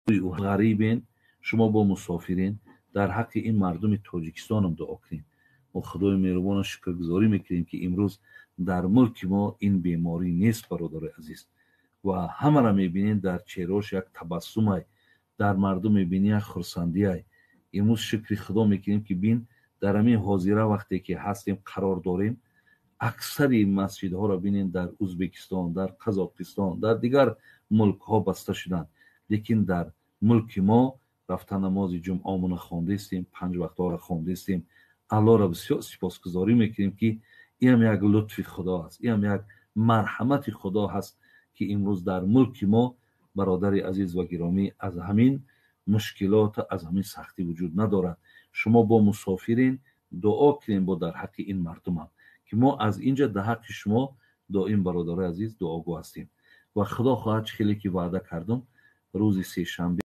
Ғарибен, шумо бо мусофирен, дар ҳаққи ин мардуми Тоҷикистонам дуо кунем. Мо Худои меҳрубона шукргузорӣ мекунем, ки имрӯз дар мулки мо ин беморӣ нест, бародарои азиз, ва ҳамаро мебинем, дар чеҳраош як табассумай, дар мардум мебинӣ як хурсандиай. Имрӯз шукри Худо мекунем, ки бин, дар ҳамин ҳозира вақте ки ҳастем, қарор дорем, аксари масҷидҳоро бинем, дар Ӯзбекистон, дар Қазоқистон, дар дигар мулкҳо баста шуданд, лекин дар мулки мо рафта намози ҷумъамона хондастем, панҷ вақтҳоро хондастем. Аллоҳро бисёр сипосгузорӣ мекунем, ки инам як лутфи Худо аст, инам як марҳамати Худо ҳаст, ки имрӯз дар мулки мо, бародари азиз ва гиромӣ, аз ҳамин мушкилот, аз ҳамин сахтӣ вуҷуд надорад. Шумо бо мусофирин, дуо кунем бо дар ҳаққи ин мардумам, ки мо аз инҷа дар ҳаққи шумо доим, бародарои азиз, дуогӯ ҳастем. Ва Худо хоҳад, чӣ хеле ки ваъда кардум, рӯзи сешанбе.